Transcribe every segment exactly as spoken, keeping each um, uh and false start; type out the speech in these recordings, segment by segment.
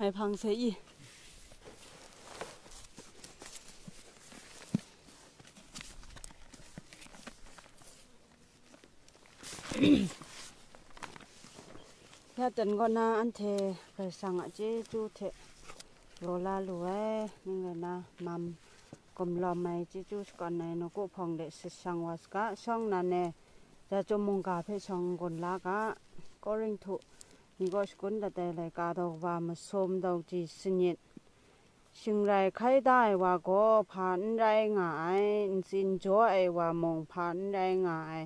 Ngai hpang sai i. Ya ten kaw na anhte Karai Kasang a chyeju hte law la lu ai, ning rai na, mam gumlawm ai chyeju shakawn ai nawku hpawng de sashang wa saga, shawng nan e, ja chyum mungga hpe shawng n-gun la ga, Korinhtu ni kaw shakun dat ai laika daw kaba masum daw ji sanit. Shingrai hkai da ai wa gaw hpa n rai nga ai, ntsin jaw ai wa mung hpa n rai nga ai,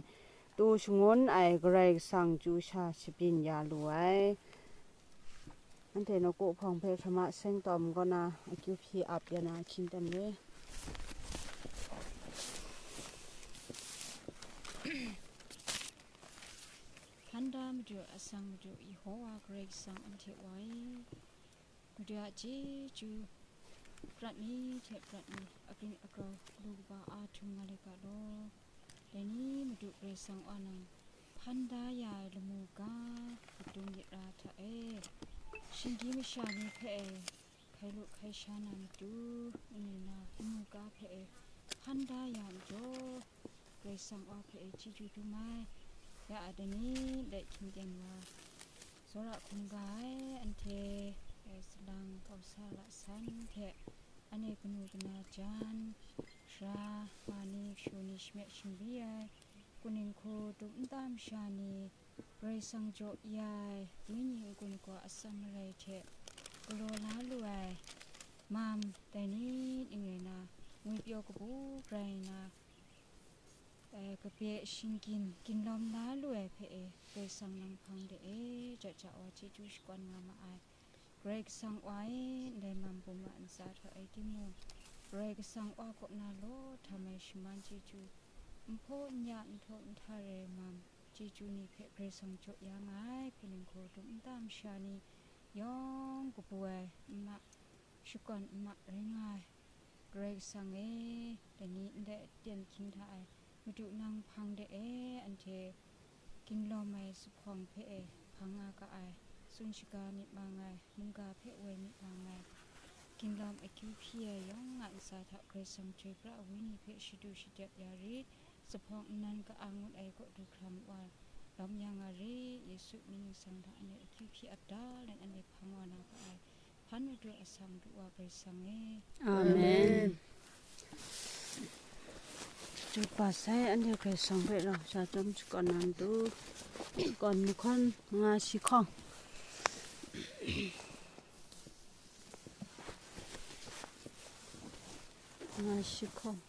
tu shangun ai Karai Kasang chyu sha shabyin ya lu ai. Anhte nawku hpawng hpe hkrama seng tawm kaw na akyu hpyi ap ya na ahkying ten re. Hpan da Madu, atsang Madu, Yehowa Karai Kasang anhte Wa e, Madu a chyeju prat mi hte prat mi, agrin agau, galu kaba a htum nga let ga law. Dai ni Madu Karai Kasang Wa nang hpan da ya ai lamu ga, kadum yit ra hta e, shinggyim masha ni hpe e, hkai lu hkai sha na matu, nni na lamu ga hpe e, hpan da ya majaw, Karai Kasang Wa hpe e chyeju dum ai. Ya a dai ni, ndai hkying ten wa, tsawra hkungga ai anhte, e, salang kau sa la san hte, anhte kanu kana jan, sara, ma ni, kashu ni, shame shingri ai, kaning hku dum nta masha ni, Karai Kasang jaw ya ai, Wenyi n-gun gaw atsam marai hte galaw la lu ai, mam, dai ni ning rai na, ngwi pyaw kabu grai na, e, kape shinggyim ginlawm la lu ai hpe e, Karai Kasang nang hpang de e, ja ja wa chyeju shakawn nga ma ai. Karai Kasang Wa e, ndai mam bum a ntsa hta e timung, Karai Kasang Wa kaw na law htam ai shaman chyeju, n hpaw n ya, n htaw n hta re ai mam chyeju ni hpe Karai Kasang jaw ya nga ai, kaning hku dum nta masha ni yawng kabu ai, n ma, shakawn n ma rai nga ai. Karai Kasang e, dai ni ndai aten ahkying hta e, Madu nang hpang de e, anhte ginlawm ai zuphpawng hpe e hpang nga ga ai, tsun shaga myit mang ai, mungga hpe woi myit mang ai, ginlawm akyu hpyi ai yawng a ntsa hta Karai Kasang chyoi pra ai Wenyi hpe shadu shadep ya rit, zuphpawng nnan ka-ang ngut ai kaw du hkra ma wa, lawm ya nga rit, Yesu mying ningsang hta anhte akyu hpyi ap da let anhte hpang wa na ga ai, hpan madu asang du wa Karai Kasang e. Amen. Chyeju kaba sai anhte Karai Kasang hpe rau sha chyawm shakawn na matu, kawn mahkawn nga shi hkawng. Nga shi hkawng.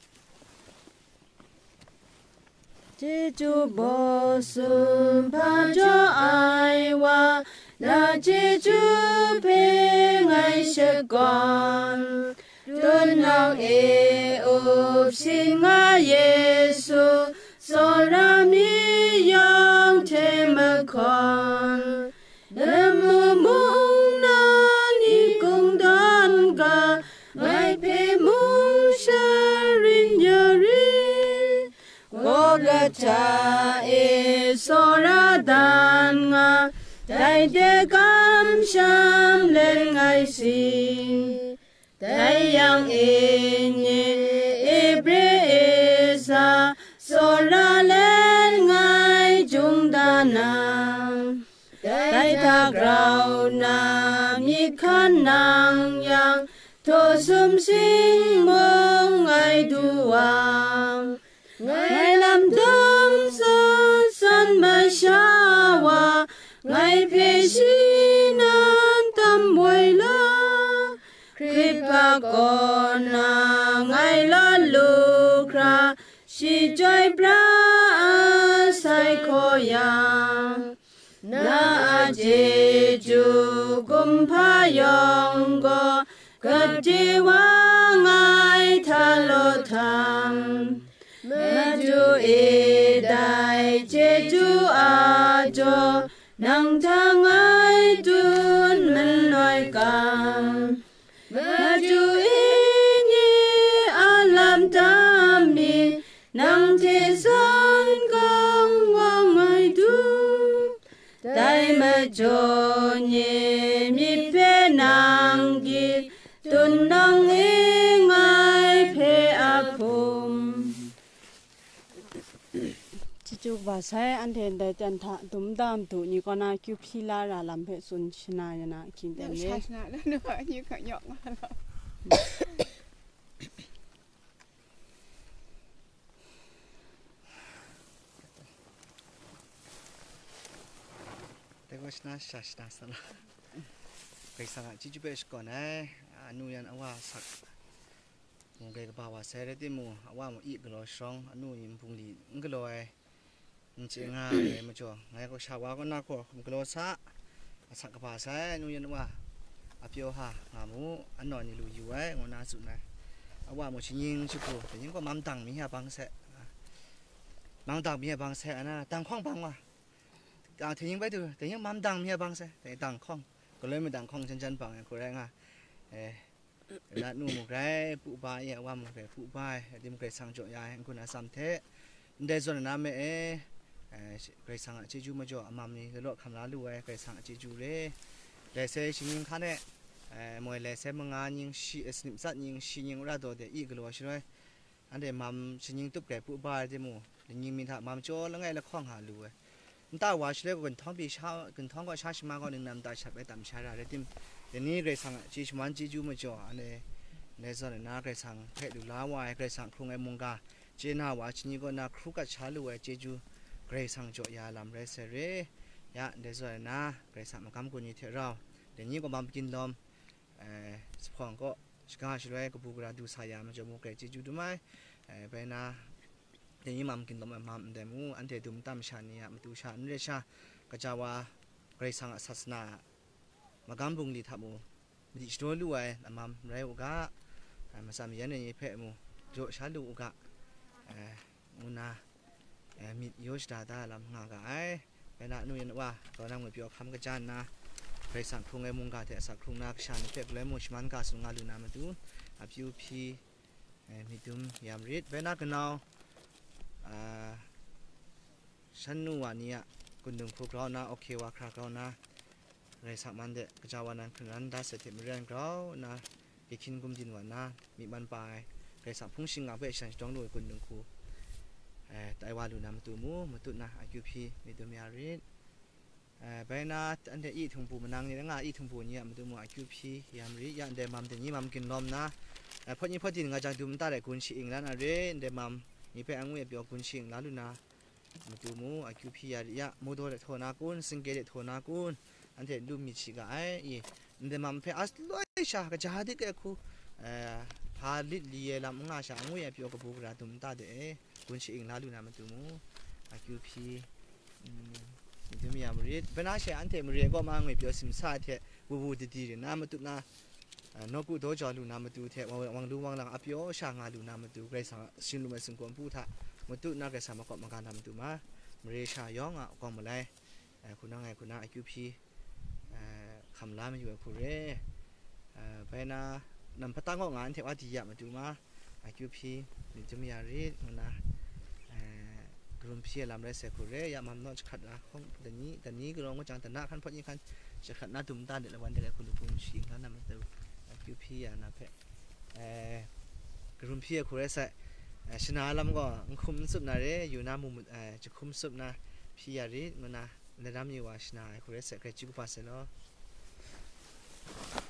Chyeju baw sum hpa jaw ai wa, na chyeju hpe ngai shakawn. Tutnawng e up sin nga Yesu, tsawra mi yawng hte mahkawn. Lamu mung na ni kungdawn ga, ngai hpe mung sharin ya rit. Golgota e tsawra dan nga, dai de kamsham let ngai si. Dai yang e nye Ebre e sa, tsawra let ngai jung da na. Dai hta grau na myit hkan nang yang, htaw sumsing mung ngai du wa. Ngai lam dum san san masha wa, ngai hpe shi nan tam woi la. Hkrit hpa kaw na ngai la lu hkra, shi chyoi pra ai sai hkaw yang. Na a chyeju kumhpa yawng gaw, gade wa ngai hta law htam. Madu e dai chyeju a jaw, nang hta ngai tun manoi kam. Madu e nye a lam tam mi, nang hte san kang wa ngai du. Dai majaw nye myit hpe na Nang e ngai hpe a hkum. Chyeju kaba sai, anhte ndai ten hta dum da madu ni kaw na kyu hpyi la ra lam hpe tsun shana ya na ahkying ten le. Dai gaw shana sha shana sa la. Karai Kasang a chyeju hpe shakawn ai, anu yan awa asak, mung grai kaba wa sai rai timung, awa mung i galaw sharawng, anu ni nbungli n galaw ai, n chye nga ai majaw, ngai gaw sha wa kaw na gaw, galaw sa, asak kaba sai, anu yan awa, a pyaw ha nga mu, anawn ni lu yu ai, ngu na tsun ai. Awa mung shinggyim shapru, dai ning gaw mam dang mi a bang sai, a, mam dang mi a bang sai, ana, dang hkawng bang wa. Dang, dai ning bai du, dai ning mam dang mi a bang sai, dai dang hkawng, galoi madang hkawng jan jan bang ai hku rai nga. Eh, na nu mung grai pu ba ai, awa mung grai pu ba ai, adim Karai Kasang jaw ya ai n-gun atsam hte, ndai zawn na me e, eh, Karai Kasang a chyeju majaw a mam ni lalaw hkam la lu ai, Karai Kasang a chyeju re. Lai sai shinggyim hkan e, eh, moi lai sai manga nying shi, eh, sanit matsat nying shi nying ra daw de i galaw shaloi, anhte mam shinggyim tup grai pu ba ai timung, lingnying mi hta mam chyaw langai lahkawng nga lu ai. Nta wa shaloi gaw ginhtawng pyi sha, ginhtawng gaw sha shama gaw ningnan mata shat bai tam sha ra rai tim, dai ni Karai Kasang a chye shaman chyeju majaw, anhte ndai zawn na Karai Kasang hpe lu la wa ai, Karai Kasang hkrung ai mungga chye na wa ai ni kaw na hkru gat sha lu ai chyeju Karai Kasang jaw ya lam rai sai re. Ya, ndai zawn na Karai Kasang magam gun ni hte rau, dai ni gaw mam ginlawm, eh, zuphpawng kaw shaga shaloi kabu gara du sa ya majaw mu grai chyeju dum ai. Eh, bai na, dai ni mam ginlawm ai mam ndai mu, anhte dum tam sha ni a matu sha n rai sha, gaja wa Karai Kasang a sasana a magam bungli hta mu madi shadaw lu ai lamam rai u ga, eh, matsan mayan ai ni hpe mu jaw sha lu u ga, eh, ngu na, eh, myit yaw shada da ai lam nga ga ai. Bai na, anu yan wa, grau na ngwi pyaw hkam kaja nna, Karai Kasang hkrung ai mungga hte asak hkrung na kasha ni hpe galoi mung shaman ga tsun nga lu na matu, akyu hpyi, eh, myit dum ya marit. Bai na, kanau, ah, shan nu wa ni a gun dung hku grau na, oke wa hkra grau na, Karai Kasang man de, gaja wa nan hkungran da sai hte maren grau nna, gehkyin gumdin wa nna, myi man pa ai, Karai Kasang hpung shingkang hpe shan shadawng lu ai gun dung hku, eh, tai wa lu na matu mu, matut na akyu hpyi myit dum ya rit. Eh, bai na, anhte i htingbu manang ni nga, i htingbu ni a matu mu akyu hpyi ya marit, ya ndai mam de ni mam ginlawm na, eh, hpawt ni hpawt din nga jang dum nta de gun shi-ing la na re, ndai mam ni hpe angwi apyaw gun shi-ing la lu na, matu mu, akyu hpyi ya ri ya, mudaw de htaw na kun, singke de htaw na kun, anhte n lu myit shi ga ai, i, ndai mam hpe a loi sha, kaja dik ai hku, eh, hpa lit li ai lam n nga sha, angwi ai pyaw kabu gara dum nta de e, gun shi-ing la lu na matu mu, akyu hpyi, mm, myit dum ya marit. Bai na she anhte mare kaw ma ngwi pyaw simsa hte, wu wu didi rin na matut na, ah, nawku daw jau lu na matu hte, wang, wang lu wang lang a pyaw sha nga lu na matu, Karai Kasang a shin lu ai singkawm hpu hta, matu na Karai Kasang makawp maga na matu ma, mare sha yawng a kawng malai, eh, hku na ngai hku na akyu hpyi, eh, hkam la mayu ai hku re. Eh, bai na, nam hpata ngaw nga anhte wa di ya matu ma, akyu hpyi myit dum ya rit, ngu na, eh, karum hpyi ai lam rai sai hku re, ya mam naw jahkrat la hkawng, dani, dani galaw ngut jang, dana hkan hpawt ni hkan, jahkrat na dum nta de lawan de ai hku lu gun shi-ing la na matu, akyu hpyi ya na hpe, eh, karum hpyi ai hku rai sai, eh, shana lam gaw n hkum n tsup na re, yu na mu, eh, jahkum tsup na hpyi ya rit, ngu na, Laram yu wa shana ai hku rai sai, grai chyeju kaba sai law.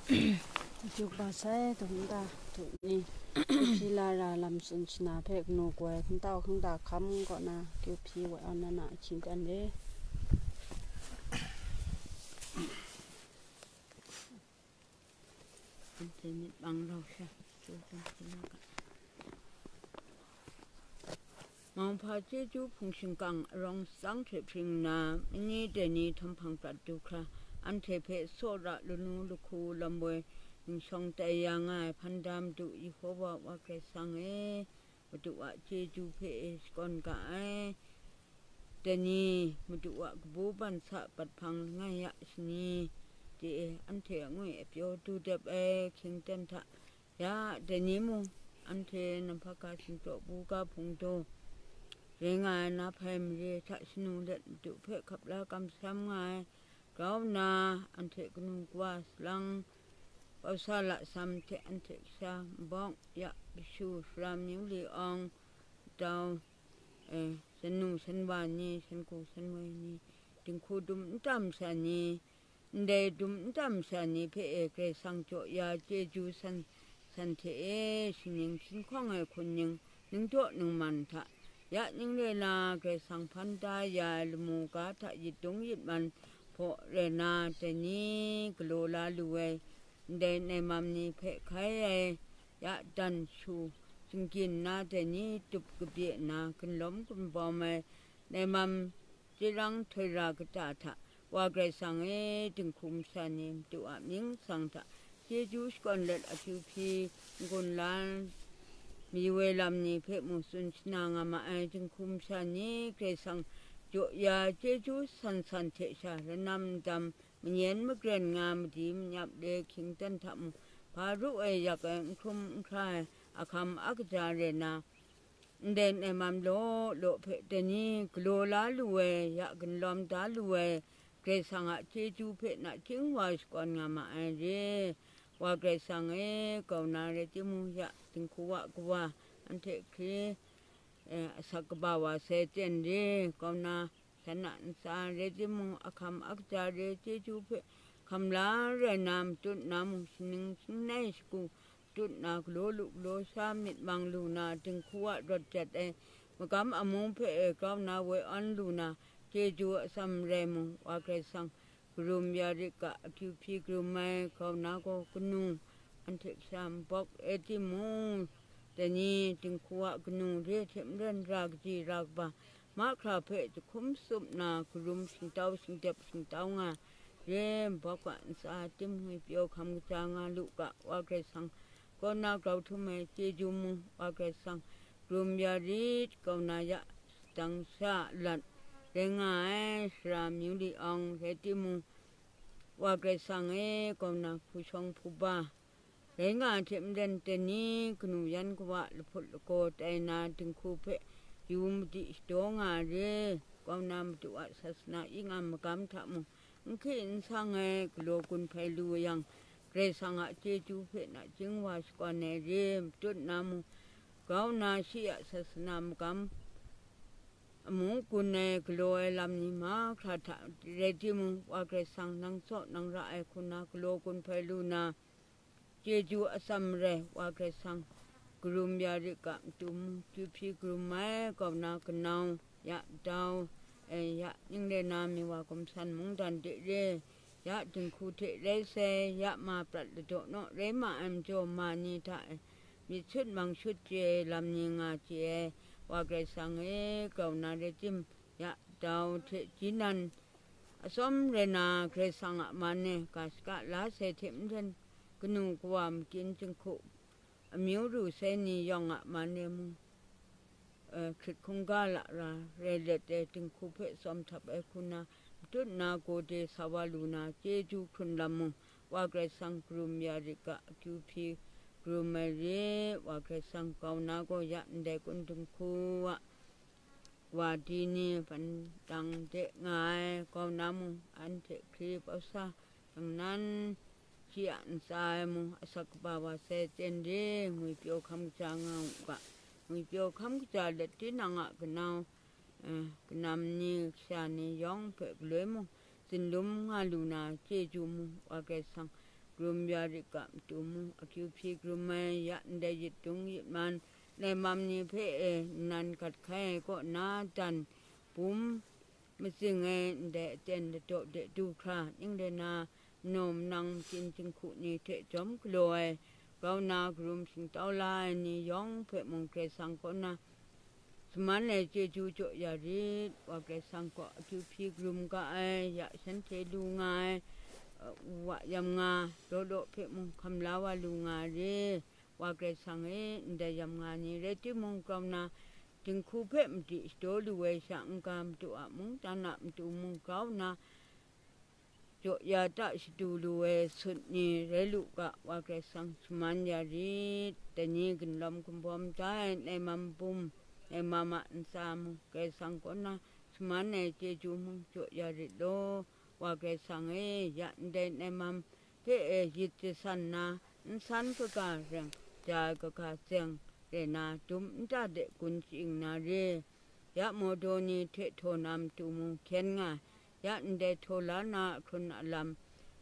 Chyeju kaba sai, dum nta du ni, hpyi la ra lam tsun shana hpe kanu kawai hkungtau hkungda hkam kaw na, kyu hpyi woi awn na na ahkying ten le. Anhte myit bang rau sha, chyeju hpyi la ga. Mauhpa chyeju hpung shingkang arawng tsang hte hpring nna, mani dai ni htaw hpang prat du hkra, anhte hpe tsawra lanu lahku lam woi ningshawng tai ya nga ai hpan da Madu Yehova wa Karai Kasang e, Madu a chyeju hpe e shakawn ga ai. Dai ni Madu a kabu ban sa pat hpang langai ya shani de e, anhte angwi apyaw du dep ai hkying ten hta, ya, dai ni mung, anhte namhpa ga shingtaw bu ga hpung daw, rai nga ai na hpai mare hta shanu let Madu hpe hkap la kamsham nga ai, grau nna, anhte kanu kawa salang, Pausa lasam hte anhte kasha, nbawk, ya, kashu, sara, myu, li, awng, dau, e, sanu, sanwa ni, sanku, sanwoi ni, dinghku dum n tam sha ni, ndai dum n tam sha ni hpe e Karai Kasang jaw ya chyeju san, san hte e, shaning sinhkawng ai hkun ning, ningdaw ningman hta, ya ning rai na, Karai Kasang hpan da ya ai lamu ga hta yit dung yit man hpaw rai na, dai ni galaw la lu ai, ndai naimam ni hpe hkai ai, ya dan shu shinggyin na, dai ni tup kabye nna gunlawm gunbawm ai, naimam chye rang htoi ra kata hta, Wa Karai Kasang e, dinghku masha ni Madu a mying masang hta chyeju shakawn let akyu hpyi n-gun la, mayu ai lam ni hpe mu tsun shana nga ma ai dinghku masha ni, Karai Kasang jaw ya chyeju san san hte sha, lanam ndam, manyen magren nga, madi manyap le hkying dan hta mung, hpa ru ai, yak ai, n hkrum n hkra ai, ahkam akaja rai na, ndai naimam law law hpe dai ni galaw la lu ai, ya gunlawm da lu ai, Karai Kasang a chyeju hpe nachying wa shakawn nga ma ai re. Wa Karai Kasang e, grau na rai timung, ya dinghku wa kawa, anhte hkri, e, asak kaba wa sai ten re, grau na, shan a ntsa rai timung, ahkam akaja re, chyeju hpe hkam la rai na, matut na mung, shaning shangai shagu matut na, galaw lu galaw sha myit mang lu na, dinghku a rawt jat ai magam amung hpe e grau na woi awn lu na, chyeju atsam rai mung, Wa Karai Kasang karum ya rit ga, akyu hpyi karum ai, grau na gaw kanu, anhte kasha nbawk rai timung, dai ni dinghku a kanu re hte maren ra kaji ra kaba, mahkra hpe jahkum tsup na, karum shingtau shingdep shingtau nga, re nbawk a ntsa tim ngwi pyaw hkam kaja nga lu ga, Wa Karai Kasang kaw na grau htum ai chyeju mung, Wa Karai Kasang karum ya rit, grau na ya shadang sha lat rai nga ai, sara myu li awng rai timung, Wa Karai Kasang e, grau na hpu shawng hpu ba rai nga ai hte maren, dai ni kanu yan kawa lahput lagaw tai na, dinghku hpe yu madi shadaw nga ai re, grau na Madu a sasana ying a magam hta mung, n hki n sang ai galaw gun hpai lu yang, Karai Kasang a chyeju hpe nachying wa shakawn ai re, matut na mung, grau na shi a sasana magam amu gun ai galaw ai lam ni mahkra hta rai timung, Wa Karai Kasang nang tsaw nang ra ai hku na galaw gun hpai lu na, chyeju atsam rai, Wa Karai Kasang karum ya rit ga, Madu mung akyu hpyi karum ai, grau na kanau, ya dau, e, ya ning rai na, mi wa gumsan mungdan de re, ya dinghku hte rai sai, ya ma prat ladaw naw rai ma ai majaw ma ni hta e, myit shut mang shut chye ai lam ni nga chye ai, Wa Karai Kasang e, grau na rai tim, ya dau hte jinan atsawm rai na, Karai Kasang a man e ga shaka la sai hte maren, kanu kawa, magyin jinghku, amyu ru sai ni yawng a man e mung, e, hkrit hkungga lara rai let ai dinghku hpe tsawm htap ai hku na, matut na gode sa wa lu na, chyeju hkrun lam mung, Wa Karai Kasang karum ya rit ga, akyu hpyi karum ai re, Wa Karai Kasang grau na gaw ya ndai kun dinghku a wa di ni ban dang de nga ai, grau na mung, anhte hkri pausa, dang nan, shi a ntsa e mung, asak kaba wa sai ten re, ngwi pyaw hkam kaja nga u ga, ngwi pyaw hkam kaja let tinang a kanau, e, kanam ni, kasha ni yawng hpe galoi mung, zinlum nga lu na, chyeju mung, Wa Karai Kasang karum ya rit ga, Madu mung akyu hpyi karum ai, ya ndai yit dung yit man, laimam ni hpe e nnan gat hkai ai kaw na, dan bum matsing ai, ndai aten ladaw de du hkra, ning rai na, manaw manang, magyin jinghku ni hte jawm galaw ai, grau na karum shingtau la ai ni yawng hpe mung, Karai Kasang kaw na shaman ai chyeju jaw ya rit, Wa Karai Kasang kaw akyu hpyi karum ga ai, ya shanhte lu nga ai, e, wa yam nga, law law hpe mung hkam la wa lu nga ai re, Wa Karai Kasang e, ndai yam nga ni rai timung, grau na dinghku hpe madi shadaw lu ai sha n-ga, Madu a mungdan a matu mung grau na, jaw ya da shadu lu ai sut ni rai lu ga, Wa Karai Kasang shaman ya rit, dai ni gunlawm gunbawm da ai, naimam bum, naimam a ntsa mung, Karai Kasang kaw na shaman ai chyeju mung jaw ya rit law, Wa Karai Kasang e, ya ndai naimam hte e yit jasan na, nsan kaga reng ja ai kaga tseng re na, dum nta de gun shing na re, ya mawdaw ni hte htaw na matu mu hkyen nga, ya ndai htaw la na ahkrun alam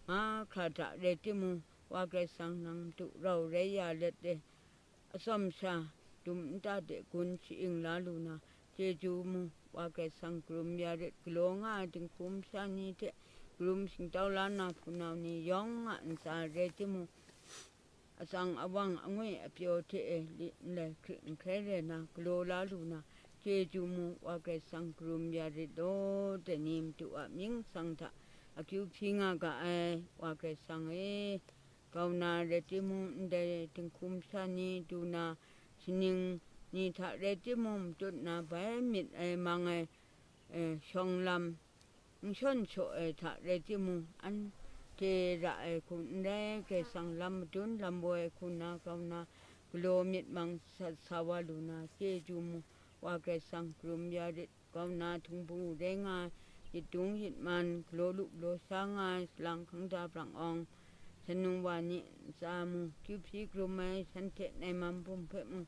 mahkra hta rai timung, Wa Karai Kasang nang matu rau rai ya let e, atsawm sha dum nta de gun shing la lu na, chyeju mu, Wa Karai Kasang karum ya rit, galaw nga ai dinghku masha ni hte karum shingtau la na hpunau ni yawng a ntsa rai timung, atsang awang angwi apyaw hte e li nlai hkrit nhkrai rai na galaw la lu na, chyeju mu, Wa Karai Kasang karum ya rit law, dai ni matu a mying matsang hta akyu hpyi nga ga ai, Wa Karai Kasang e, kau na rai timung, ndai dinghku masha ni du na shaning ni hta rai timung, matut na bai myit ai mang ai, e, shawng lam n shawn shaw ai hta rai timung, anhte ra ai hku n rai, Karai Kasang lam madun lam woi ai hku na kau na, galaw myit mang sat sa wa lu na, chyeju mu, Wa Karai Kasang karum ya rit, kau na htingbu rai nga ai, yit dung yit man, galaw lu galaw sha nga ai, salang hkangda brang awng, shanung wa ni ntsa mu, kyu hpyi karum ai, shanhte nai mam bum hpe mu,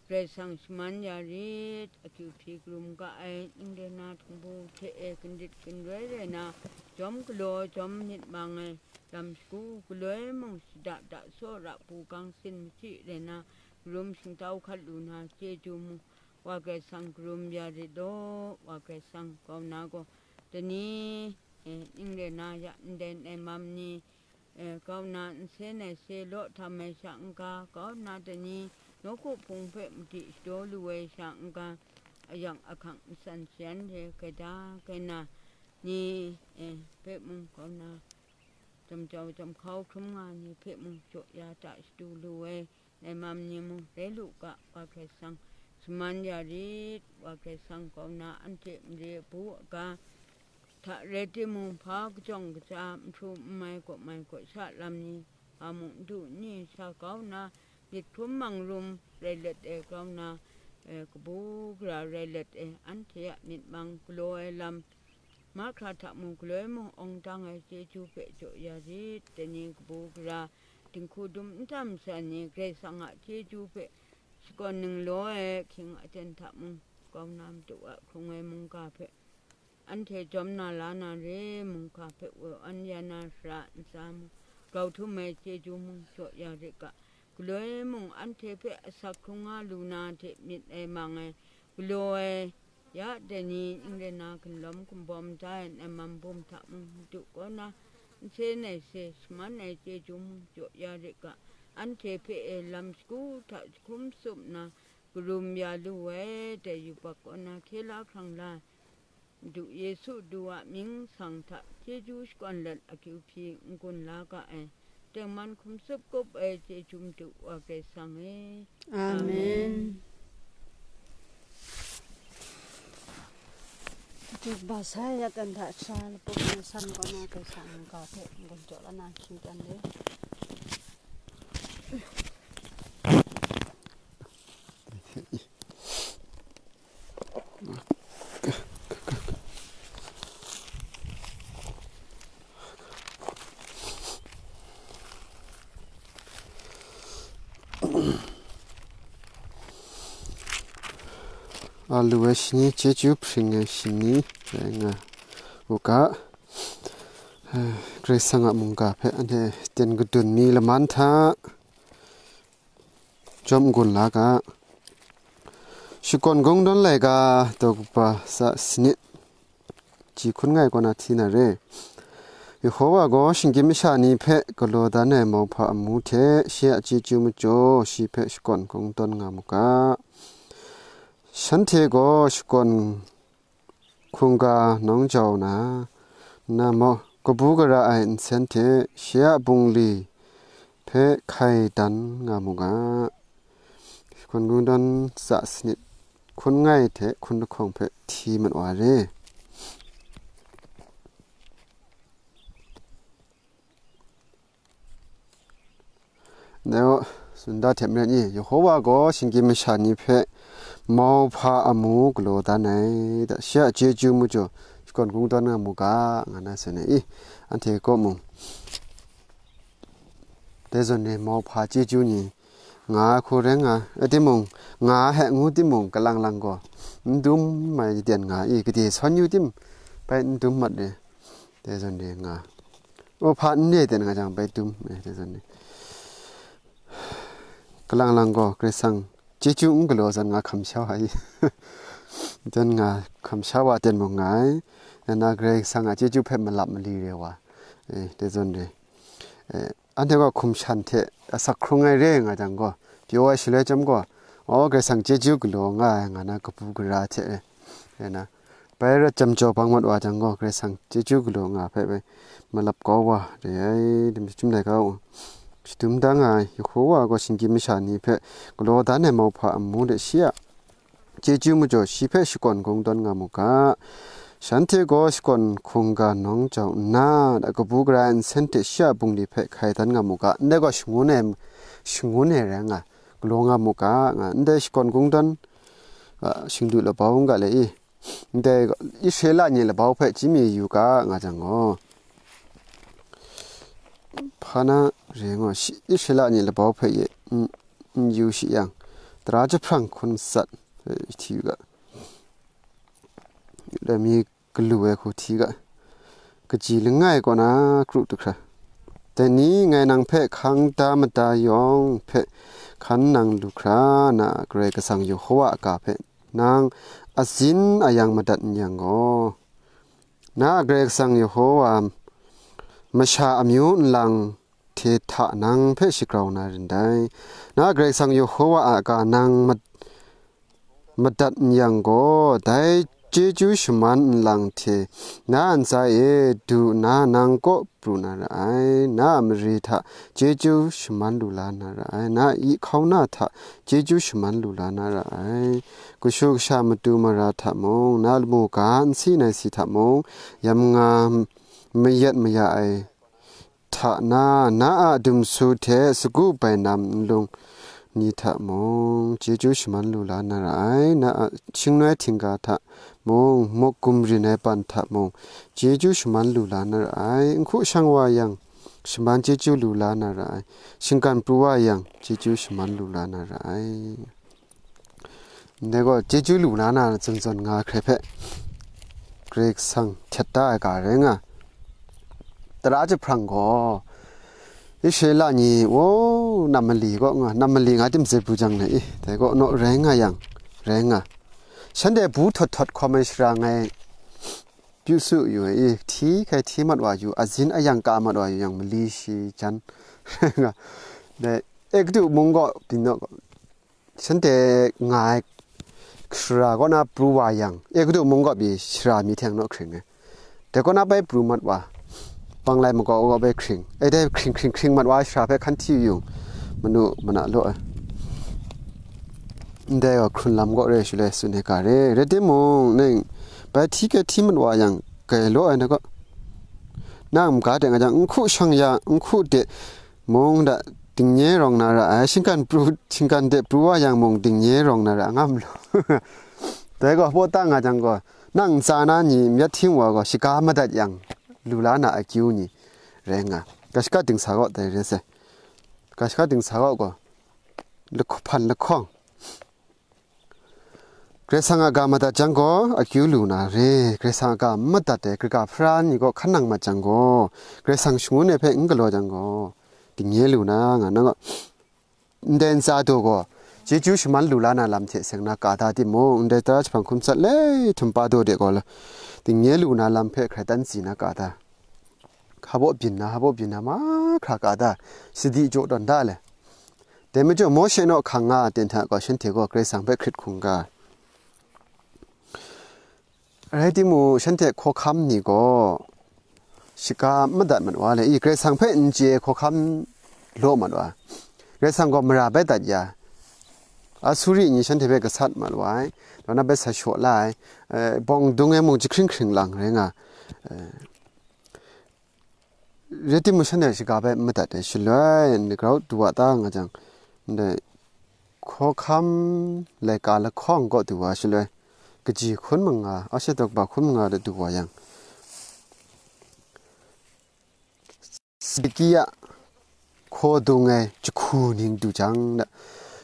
Karai Kasang shaman ya rit, akyu hpyi karum ga ai, ning rai na htingbu hte e, gindit ginroi rai na, jawm galaw jawm myit mang ai, lam shagu galoi mung, shada da saw ra bu gang sin machyi rai na, karum shingtau hkat lu na, chyeju mu, Wa Karai Kasang karum ya rit law, Wa Karai Kasang kau na gaw, dai ni, e, ning rai na ya ndai nai mam ni, e, kau na nsen ai se law htam ai sha n-ga, kau na dai ni nawku hpung hpe madi shadaw lu ai sha n-ga, ayang ahkang matsan shayan re gaida gaina ni, e, hpe mung kau na, jamjau jamhkau hkrum nga ni hpe mung jaw ya da shadu lu ai, nai mam ni mung rai lu ga, Wa Karai Kasang shaman ya rit, Wa Karai Kasang kau na anhte mare abu aga hta rai timung, hpa kajawng kaja, nhtu n mai gaw mai gaw sha lam ni, hpa mung n du n ni sha kau na, myit hkrum mang rum rai let ai kau na, e, kabu gara rai let ai, anhte a myit mang galaw ai lam, mahkra hta mung galoi mung awng dang ai chyeju hpe jaw ya rit, dai ni kabu gara, dinghku dum nta masha ni, Karai Kasang a chyeju hpe shakawn ninglaw ai, hkying aten hta mung kau na matu a hkrung ai mungga hpe, anhte jawm na la na re, mungga hpe woi an ya na sara ntsa mung, grau htum ai chyeju mung jaw ya rit ga, galoi mung anhte hpe asak hkrung nga lu na hte myit ai mang ai, galaw ai, ya dai ni ning rai na gunlawm gumbawm da ai nai mam bum hta mung, madu kaw na nsen ai se shaman ai chyeju mung jaw ya rit ga, anhte hpe e lam shagu hta jahkum tsup nna karum ya lu ai, dai yubak kaw na hkye la hkrang la ai, Madu Yesu du a mying sang hta chyeju shakawn let akyu hpyi n-gun la ga ai, tengman hkum tsup kup ai chyeju Madu wa Karai Kasang e. Amen. Amen. Juk ba sai ya tan hta sha lapup ni san kaw na Karai Kasang mungga hpe n-gun jaw la na hkying tan le. A lu ai shani, chyeju hpring ai shani rai nga u ga, Karai Kasang a mungga hpe anhte ten kadun mi laman hta, jawm n-gun la ga. Shakawn kungdawn laika daw kaba tsa sanit, ji hkun ngai kaw na hti na re. Yehowa gaw shinggyim masha ni hpe galaw dan ai mauhpa amu hte shi a chyeju majaw shi hpe shakawn kungdawn nga mu ga. Shanhte gaw shakawn hkungga nawng jau na, nna mung kabu gara ai nsen hte shi a bungli hpe hkai dan nga mu ga. Shakawn kungdawn tsa sanit, hkun ngai hte hkun lahkawng hpe hti mat wa re. Dai gaw, tsun da hte maren i, Yehowa gaw shinggyim masha ni hpe mauhpa amu galaw dan ai, da, shi a chyeju majaw shakawn kungdawn nga mu ga, nga na tsun ai i, anhte kaw mung, Dai zawn re mauhpa chyeju ni nga ai hku rai nga, rai timung, nga ai hte ngu timung, kalang lang gaw n dum ai den nga i, gade sawn yu tim bai n dum mat re. Dai zawn re nga, o, hpa n re ten nga jang bai dum, eh, dai zawn re. Kalang lang gaw Karai Kasang chyeju n galaw zawn nga hkam sha wa i. Dan nga hkam sha wa ten mung nga ai. Nna Karai Kasang a chyeju hpe malap mali re wa. Eh, dai zawn re. Eh, anhte gaw hkum shan hte asak hkrung ai re nga jang gaw, pyaw ai shaloi chyawm gaw, o, Karai Kasang chyeju galaw nga ai nga na kabu gara hte re, re na, bai rat jam jaw bang mat wa jang gaw, Karai Kasang chyeju galaw nga hpe bai malap kau wa re ai, dum chyum dai ga u. Shadum da nga ai Yehowa gaw shinggyim masha ni hpe galaw dan ai mauhpa amu de shi a chyeju majaw shi hpe shakawn kungdawn nga mu ga. Shanhte gaw shakawn hkungga nawng jau nna, a kabu gara ai nsen hte shi a bungli hpe hkai dan nga mu ga. Ndai gaw shangun ai, shangun ai rai nga, galaw nga mu ga, nga, ndai shakawn kungdawn, a, shingdu labau n ga le i, ndai gaw Israela ni labau hpe chyinmi yu ga, nga jang gaw, hpa na re nga, shi, Israela ni labau hpe ye, n, n yu shi yang, tara jahprang hkun matsat, eh, hti yu ga, lami galu ai hku hti ga, kaji langai kaw na kru du hkra. Dai ni ngai nang hpe hkang da mada yawng hpe hkan nang lu hkra, na a Karai Kasang Yehowa a ga hpe nang azin ayang madat n yang gaw, na a Karai Kasang Yehowa masha amyu nlang hte hta nang hpe shagrau na rin dai. Na a Karai Kasang Yehowa a ga nang mat-, madat n yang gaw, dai chyeju shaman nlang hte na a ntsa e du nna nang kaw pru na ra ai. Na a mare hta chyeju shaman lu la na ra ai. Na a i hkauna hta chyeju shaman lu la na ra ai. Kashu kasha matu mara hta mung, na a lamu ga n si nai si hta mung, yam nga mayat maya ai hta na, na a dumsu hte sagu bainam nlung ni hta mung, chyeju shaman lu la na ra ai. Na a shingnoi htingga hta mung, muk gumrin ai ban hta mung, chyeju shaman lu la na ra ai. Nhku shang wa yang, shaman chyeju lu la na ra ai. Shinggan pru wa yang, chyeju shaman lu la na ra ai. Ndai gaw, chyeju lu na na zawn zawn nga hkrai hpe, Karai Kasang htet da ai ga rai nga. Tara jahprang gaw, Israela ni, o, nam mali kaw nga, nam mali nga tim zet bu jang na i, dai gaw naw rai nga yang, rai nga. Shanhte bu htot htot hkawm ai shara ngai pyu su yu ai i, hti hkai hti mat wa yu, azin ayang ka mat wa yu yang mali shi jan rai nga. Dai, Egutu mung gaw, byin naw gaw, shanhte nga ai shara kaw na pru wa yang, Egutu mung kaw pyi shara mi hte naw hkring ai. Dai kaw na bai pru mat wa, panglai makau kaw bai hkring. E dai hkring hkring hkring mat wa ai shara hpe hkan hti yu, manu mana law ai. Ndai gaw hkrun lam kaw re shaloi tsun ai ga re. Rai timung, nang bai hti hkai hti mat wa yang, gai law ai na kaw. Nang n-ga de nga jang, n hku shang ya, n hku de mung da dingnye rawng na ra ai, shinggan pru, shinggan de pru wa yang mung dingnye rawng na ra, nga mu law. Dai gaw, hpaw ta nga jang gaw, nang ntsa na ni myat hting wa gaw, shaga madat yang, lu la na akyu ni rai nga. Ga shaga dingsa gaw dai rai sai. Ga shaga dingsa gaw gaw, lahk-, hpan lahkawng. Karai Kasang a ga madat jang gaw, akyu lu na re. Karai Kasang a ga n madat ai, kaga hpara ni gaw hkan nang mat jang gaw, Karai Kasang shangun ai hpe n galaw jang gaw, dingnye lu na, nga na gaw, ndai ntsa daw gaw, chyeju shaman lu la na lam hte seng na ka da timung, ndai tara jahprang hkun matsat le htum pa daw de gaw, dingnye lu na lam hpe hkrai dan si na ka da. Hpa baw byin na, hpa baw byin na, mahkra ka da, sadi jaw tawn da le. Dai majaw, Mawshe naw hkang nga ten hta gaw, shanhte gaw Karai Kasang hpe hkrit hkungga. Rai timung, shanhte hkawhkam ni gaw shaga n madat mat wa le, i, Karai Kasang hpe n chye ai hkawhkam law mat wa. Karai Kasang gaw mara bai dat ya, Asuri ni shanhte hpe gasat mat wa ai, kaw na bai sa shaw la ai, eh, bawng dung e mung jahkring hkring lang rai nga, eh, Rai timung, shanhte shaga bai n madat ai shaloi, n grau du wa ta nga jang, ndai hkawhkam laika lahkawng kaw du wa shaloi, kaji hkun manga, ashe tawk ba hkun manga de du wa yang, Zedekia hkaw dung ai jahku ning du jang,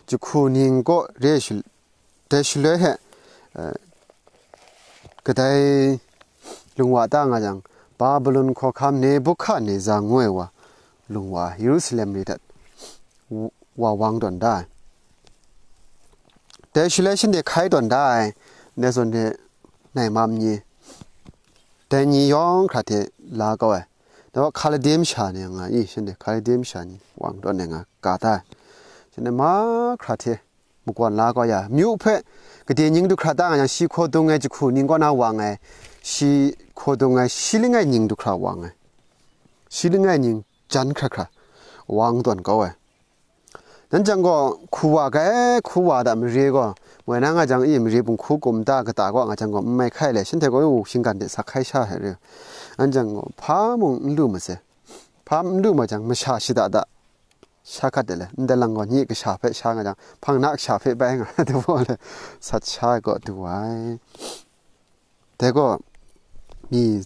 jahku ning kaw re shaloi, dai shaloi he, eh, kadai lung wa ta nga jang, Babilon hkawhkam Nebuhkadneza ngu ai wa lung wa Yerusalem ni hta wa wang tawn da ai. Dai shaloi shanhte hkai tawn da ai, dai zawn de nai mam ni, dai ni yawng hkra hte la kau ai. Dai wa Hkalde masha ni nga i, shanhte Hkalde masha ni wang tawn ai nga ka da ai. Shanhte mahkra hte makawn la kau ya. Myu hpe gade ning du hkra ta nga yang, shi hkaw dung ai jahku ning kaw na wang ai, shi hkaw dung ai shi langai ning du hkra wang ai. Shi langai ning jan hkra hkra wang tawn kau ai. Nan jang gaw, hku wa ga ai, hku wa da mare gaw, woi na nga jang i, mare bunghku kum ta kata gaw nga jang gaw, n mai hkai le, shanhte gaw, u, shinggan de sa hkai sha ai re. Nan jang gaw, hpa mung n lu ma se. Hpa n lu ma jang, masha shada da, sha hkat de le, ndai lang gaw, nye kasha hpe sha nga jang, hpang na kasha hpe bai nga, dai gaw le, sat sha ai gaw du ai. Dai gaw, mi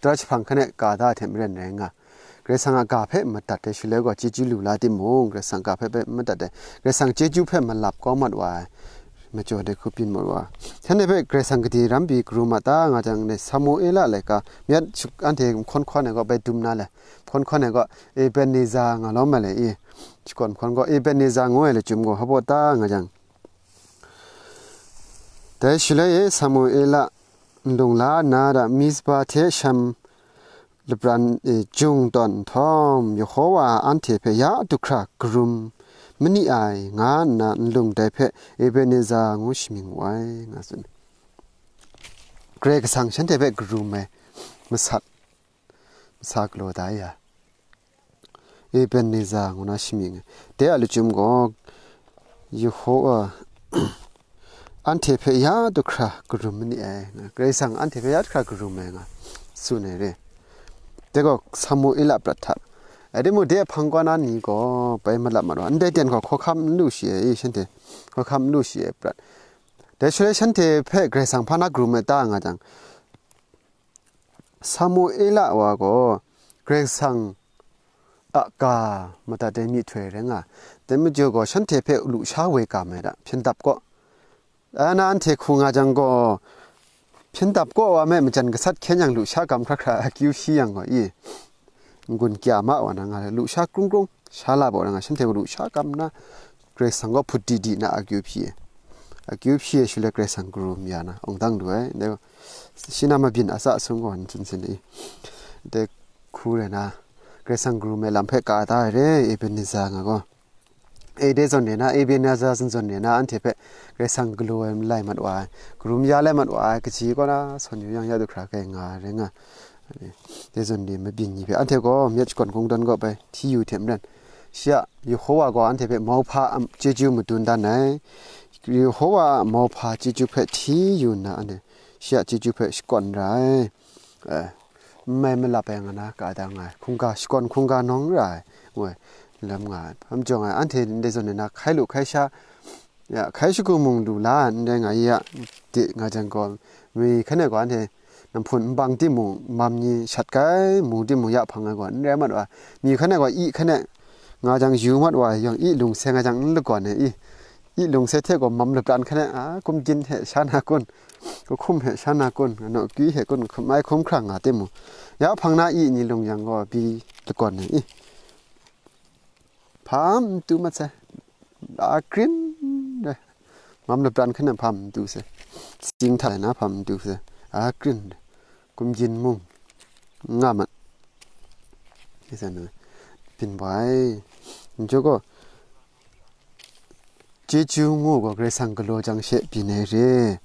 tara jahpang hkan e ka da hte maren rai nga, Karai Kasang a ga hpe madat ai shaloi gaw, chyeju lu la timung, Karai Kasang ga hpe, hpe madat ai, Karai Kasang chyeju hpe malap kau mat wa ai, majaw de hku byin mat wa ai. Shanhte hpe Karai Kasang gade ram pyi karum a ta nga jang, ne Samuela laika, myat shik-, anhte hkawn hkawn ai gaw bai dum na le, hkawn hkawn ai gaw Ebeneza nga lawm ai le i, shakawn hkawn gaw Ebeneza ngu ai lachyum gaw hpa baw ta nga jang, dai shaloi e Samuela nlung la nna da Mizpa hte Shem lapran e jung tawn nhtawm, Yehowa anhte hpe ya du hkra karum ma ni ai, nga nna nlung dai hpe Ebeneza ngu shamying wu ai, nga tsun. Karai Kasang shanhte hpe karum ai masat, masa galaw da ya. Ebeneza ngu na shamying ai. Dai a lachyum gaw, Yehowa anhte hpe ya du hkra karum ma ni ai, nga, Karai Kasang anhte hpe ya du hkra karum ai, nga tsun ai re. Dai gaw Samuela prat hta. Rai timung, dai hpang kaw na ni gaw bai malap mat wa, ndai ten gaw hkawhkam n lu shi ai, i, shanhte hkawhkam n lu shi ai prat. Dai shaloi shanhte hpe Karai Kasang hpa na karum ai ta nga jang, Samuela wa gaw Karai Kasang a ga madat ai myihtoi rai nga, dai majaw gaw shanhte hpe lusha woi kam ai da, hpyen dap kaw. Ana anhte hku nga jang gaw, hpyen dap kaw wa me majan gasat hkyen yang lusha kam hkra hkra akyu hpyi yang gaw, i, n-gun kya ma wa na nga, lusha krung krung, sha la baw na nga, shanhte gaw lusha kam nna, Karai Kasang gaw hput di di na akyu hpyi ai. Akyu hpyi ai shaloi Karai Kasang karum ya na, awng dang lu ai. Dai gaw, shi na mabyin a sa sung gaw n tsun sin i. Dai hku rai na, Karai Kasang karum ai lam hpe ka da ai re, Ebeneza nga gaw. E, dai zawn de na, Ebeneza zawn de na, anhte hpe Karai Kasang galaw ai malai mat wa ai, karum ya lai mat wa ai, kaji kaw na sawn yu yang ya du hkra kai nga ai rai nga. Dai zawn de mabyin ni hpe, anhte gaw myat shakawn kungdawn gaw bai hti yu hte maren, shi a Yehowa gaw anhte hpe mauhpa a chyeju madun dan ai. Yehowa a mauhpa chyeju hpe hti yu nna, anhte shi a chyeju hpe shakawn ra ai. Eh, n mai malap ai nga na ka da nga ai, hkungga shakawn hkungga nawng ra ai, ngu ai, lam nga ai. Hpa majaw nga ai, anhte ndai zawn de na hkai lu hkai sha, ya, hkai shagu mung lu la ai, ndai nga ya, de nga jang gaw, mi hkan e gaw anhte namhpun n bang timung, mam ni shat kai mu timung, ya hpang ai gaw n rai mat wa, mi hkan e gaw i hkan e nga jang yu mat wa, yang i lung se nga jang n lagawn ai, i, i lung se hte gaw mam lapran hkan e, a, kumgyin hte sha na kun, kahkum hte sha na kun, anaw akyu hte kun, hkum ai hkum hkrang nga timung, ya hpang na i ni lung yang gaw, bi lagawn ai, i, hpa n tu mat sai, a krin rai, mam lapran hkan e hpa n tu sai, sing hta na hpa n tu sai, a krin rai, kumgyin mung n nga mat. Byin bai, n jaw gaw, chyeju ngu gaw Karai Kasang galaw jang she byin ai re.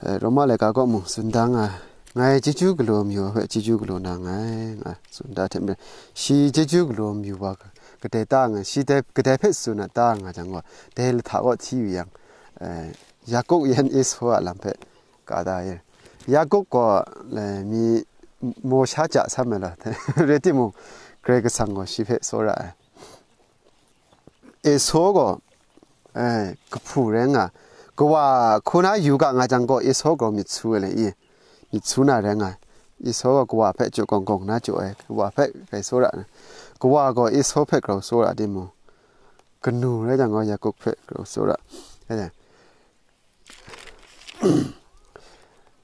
Eh, Roma laika kaw mung tsun da nga, ngai chyeju galaw mayu wa hpe chyeju galaw na nngai, nga tsun da hte maren, shi chyeju galaw mayu wa kadai ta nga, shi dai, kadai hpe tsun a ta nga jang gaw, dai lahta kaw hti yu yang, eh, Yakup yan Esaw a lam hpe ka da ye. Yakup gaw, eh, mi maw sha ja sam ai la, rai timung, Karai Kasang gaw shi hpe tsawra ai. Esaw gaw, eh, kahpu rai nga, kawa hku na yu ga nga jang gaw, Esaw gaw myit su ai le i, myit su na rai nga, Esaw gaw kawa hpe jaw kawng kawng na jaw ai, kawa hpe grai tsawra ai. kawa gaw Esau hpe grau tsawra timung, kanu rai jang gaw Yakup hpe grau tsawra.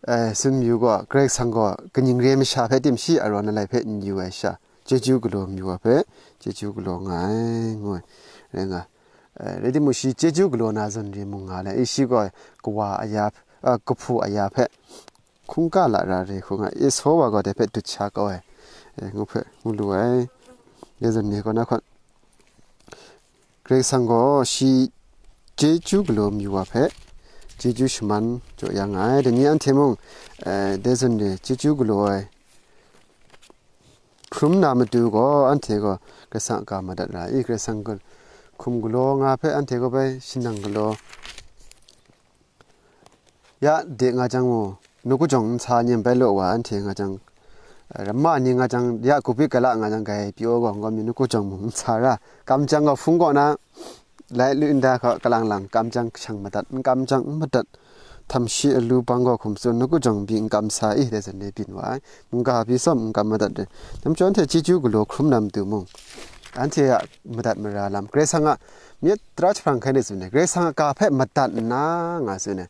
Eh, tsun mayu gaw, Karai Kasang gaw kaning re masha hpe tim shi arawn alai hpe n yu ai sha, chyeju galaw mayu wa hpe, chyeju galaw nga ai, ngu ai. Rai nga, eh, rai timung, shi chyeju galaw na zawn re mung nga le, i shi gaw kawa aya, ah, kahpu aya hpe hkungga lara re hku nga, Esau wa gaw dai hpe dut sha kau ai, eh, ngu hpe ngu lu ai. Dai zawn ni kaw na hkawn, Karai Kasang gaw shi chyeju galaw mayu wa hpe, chyeju shaman jaw ya nga ai. Dai ni anhte mung, eh, dai zawn re chyeju galaw ai hkrum na matu gaw, anhte gaw Karai Kasang a ga madat ra i? Karai Kasang ga-, hkum galaw nga hpe anhte gaw bai shinang galaw ya de nga jang mu, nu kujawng nsa ni bai law wa anhte nga jang, eh, ramma ni nga jang, ya kubit gala nga jang, gai pyaw gaw, n gaw mi nu kujawng mung nsa ra, kam jang gaw hpung kaw na, lai lu nda hka kalang lang, kam jang shang madat, n kam jang n madat, htam shi alu bang gaw hkum tsun, nu kujawng bi n kam sa i, dai zawn re byin wa ai, mungga bi tsawm n kam madat re. Dai majaw anhte chyeju galaw hkrum na matu mung, anhte a madat mara lam, Karai Kasang a myit tara jahprang hkai ni tsun ai, Karai Kasang a ga hpe madat nna nga tsun ai.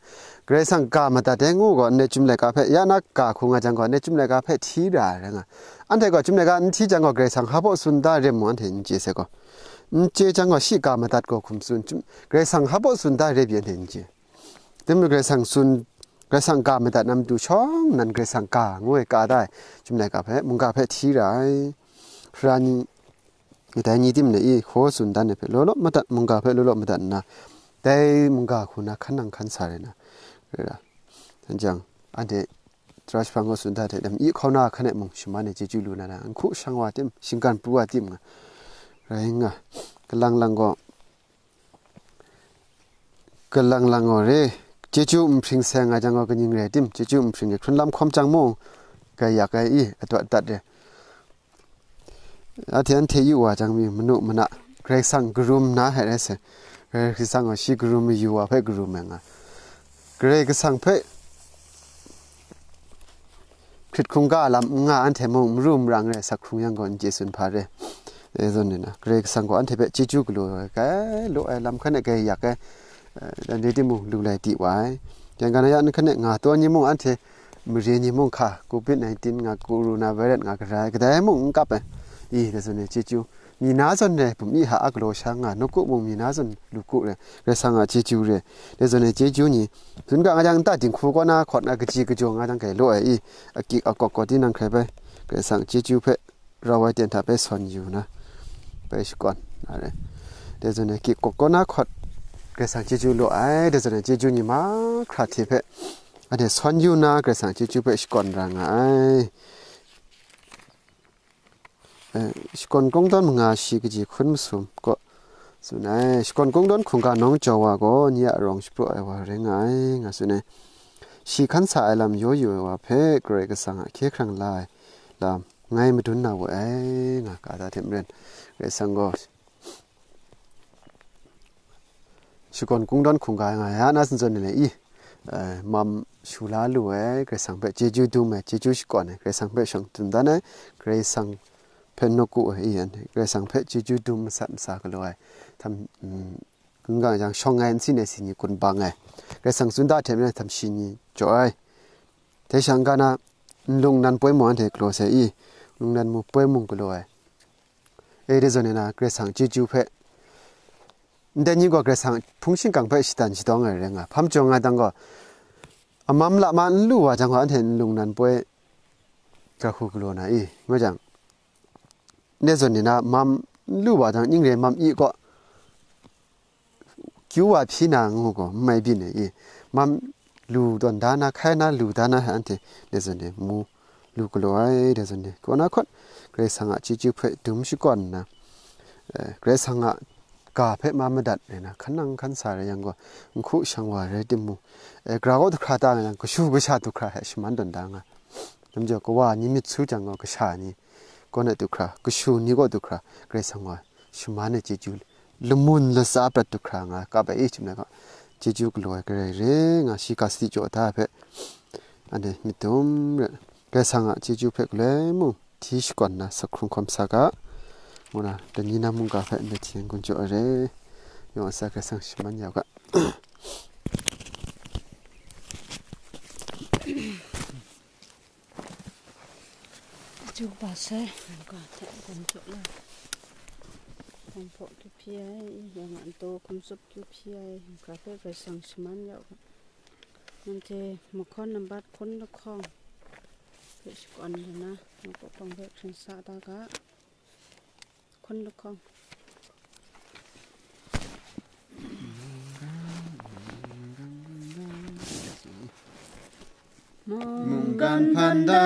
Karai Kasang ga madat ai ngu gaw, ndai chyum laika hpe, ya na ga hku nga jang gaw, ndai chyum laika hpe hti ra ai rai nga. Anhte gaw chyum laika n hti jang gaw, Karai Kasang hpa baw tsun da re mung anhte n chye sai gaw, n chye jang gaw, shi ga madat gaw hkum tsun, chyum, Karai Kasang hpa baw tsun da re pyi anhte n chye. Tim nu Karai Kasang tsun, Karai Kasang ga madat na matu shawng nan Karai Kasang ga ngu ai ka da ai, chyum laika hpe, mungga hpe hti ra ai. Sara ni, dai ni tim le i, hkaw tsun dan ai hpe law law madat, mungga hpe law law madat nna, dai mungga hku na hkan nang hkan sa rai na, rai ra. Jang, anhte tara jahprang gaw tsun da hte, dam i hkauna hkan e mung shaman e chyeju lu na, na n hku shang wa tim, shinggan pru wa tim nga, rai nga, kalang lang gaw, kalang lang gaw re, chyeju nhpring seng nga jang gaw kaning rai tim, chyeju nhpring e hkrun lam hkawm jang mung, gai yak ai i, atawt dat re. Ahte anhte yu wa jang mi manu mana, Karai Kasang karum na hte rai sai, Karai Kasang gaw shi karum mayu wa hpe karum ai nga, Karai Kasang hpe hkrit hkungga lam n nga anhte mung, maru marang re sak hkrung yang gaw, n chye tsun hpa re. E zawn ni na, Karai Kasang gaw anhte hpe chyeju galaw ai, gai law ai, lam hkan e gai yak ai, eh, dan re timung, lu lai di wa ai. Yang ga na ya n hkan e nga taw ni mung, anhte mare ni mung hka, covid nineteen nga, corona virus nga, gara ai, kadai mung n kap ai. I, dai zawn ni chyeju, mi na zawn re, bum i ha a galaw sha nga, nawku mung mi na zawn lu ku re, Karai Kasang a chyeju re, dai zawn ni chyeju ni, tsun ga nga jang, nta dinghku kaw na hkawt nga, kaji kajaw nga jang, gai law ai i, akik akawk gaw tinang hkrai bai, Karai Kasang chyeju hpe rau ai ten hta bai sawn yu na, bai shakawn na re. Dai zawn ni, akik akawk kaw na hkawt, Karai Kasang chyeju law ai, dai zawn ni chyeju ni mahkra hte hpe, anhte sawn yu na, Karai Kasang chyeju hpe shakawn ra nga ai. Eh, shakawn kungdawn manga shi kaji hkun masum kaw tsun ai. Shakawn kungdawn hkungga nawng jau wa gaw, ni a arawng shapraw ai wa rai nga ai, nga tsun ai. Shi hkan sa ai lam yaw yu ai wa hpe Karai Kasang a hkye hkrang la ai lam ngai madun na we ai, nga ka da hte maren, Karai Kasang gaw shakawn kungdawn hkungga nga ya na, tsin zawn ni le i, eh, mam shu la lu ai, Karai Kasang hpe chyeju dum ai, chyeju shakawn ai, Karai Kasang hpe shang tsun dan ai, Karai Kasang hpe nawku ai, i yan, Karai Kasang hpe chyeju dum masat masa galaw ai, htam, mm, n ga jang shawng ai nsin ai si ni kun bang ai, Karai Kasang tsun da hte maren htam shi ni jaw ai. Dai shang ga na, nlung nan poi mung anhte galaw sai i, nlung nan mu poi mung galaw ai. E, dai zawn ni na, Karai Kasang chyeju hpe, ndai ni gaw Karai Kasang hpung shingkang hpe shatan shadawng ai rai nga, hpam jawng nga dang gaw, amam lama n lu wa jang gaw, anhte nlung nan poi ga hku galaw na i, nga jang, dai zawn ni na, mam n lu wa jang, ning re mam i gaw, kyu wa hpyi na ngu gaw, n mai byin ai i, mam lu tawn da na, hkai na lu da na, anhte dai zawn ni mu lu galaw ai, dai zawn ni kaw na hkawt, Karai Kasang a chyeju hpe dum shakawn nna, eh, Karai Kasang a ga hpe ma madat rai na, hkan nang hkan sa rai yang gaw, n hku shang wa rai timung, eh, gara gaw du hkra ta nga yang, kashu kasha du hkra hte shaman tawn da nga. Namjaw, kawa ni myit su jang gaw, kasha ni kaw na du hkra, kashu ni kaw du hkra, Karai Kasang wa shaman ai chyeju, lamun latsa prat du hkra nga kap ai i, chyum na gaw, chyeju galaw ai Karai re nga, shi ga sadi jaw da ai hpe, anhte myit dum re, Karai Kasang a chyeju hpe galoi mung hti shakawn na, sak hkrung hkawm sa ga, Muna, dai ni na mungga hpe ndai hte gun jaw ai re. Yawng a tsa Karai Kasang shaman ya u ga. Chyu kaba sai, mungga hte gun jaw la. Hpawng hpaw kyu hpyi ai, yawng a ntaw hkum tsup kyu hpyi ai, mungga hpe Karai Kasang shaman ya u ga. Nanhte mahkawn nambat hkun lahkawng hpe shakawn lu na, makawp hpawng hpe hkring sa da ga. Hkun lahkawng. Mungkan hpan da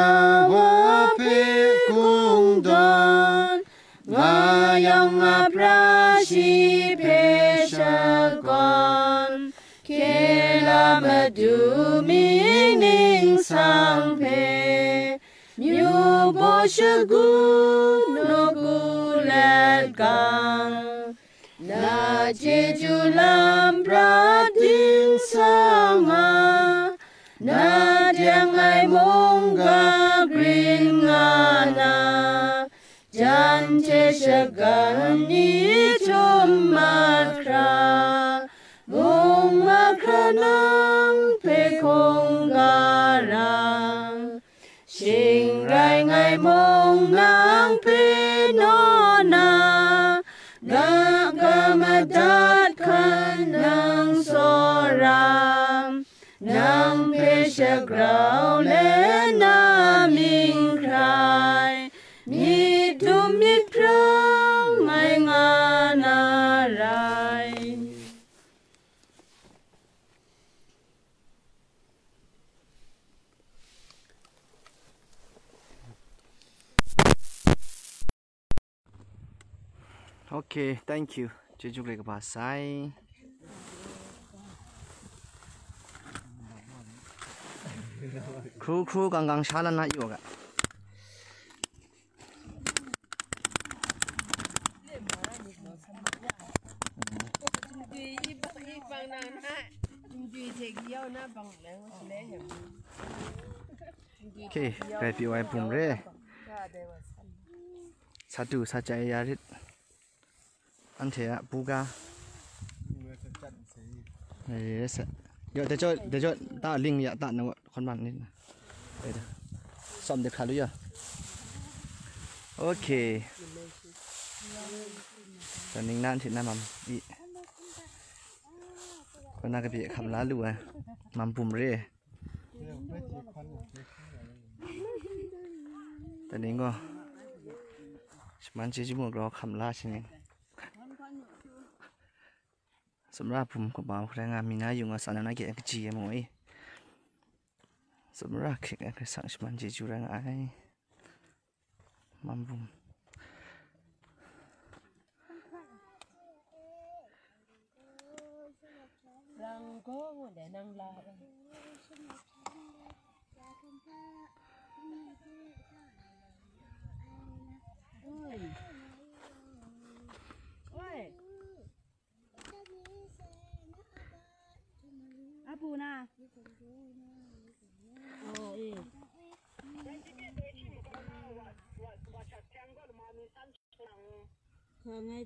wa hpe kungdawn, nga yawng ap ra shi hpe shakawn, hkye la madu mying ningsang hpe, myu baw shagu nawku let gang, na chyeju lam prat ding sa nga, na teng ai mungga grin nga na, jan hte shagan ni htum mahkra, mung mahkra nang hpe hkungga ra. Shing rai ngai mung nang hpe naw na, ga ga madat hkan nang tsawra, nang hpe shagrau let na mying hkrai, myit dum myit hprang ai nga na rai. Okay, thank you. Chyeju kaba sai. Hkru hkru gang gang sha la na yu ga. Okay, rai pyi wai bum re. Sa du sa chye ya rit. Anhte a buga. Yes. Yo, de jo, de jo, ta ling ya, ta na wa, kon man ni. Som de kha lu ya. Okay. Ta ning nan thit na mam i. Ko na ka bi kham la lu ai. Mam bum re. Tani ngo. Shaman chyeju mung grau hkam la shi ning. Sumra bum kaba hkrai nga mi na yung a sa na na ke kaji e mo e. Sumra hkrik ai hkrai sang shaman chyeju rai nga ai. Mam bum. Rang ko ngu de nang la. Oi. Oi. Apu na. Oh, eh. Ka ngai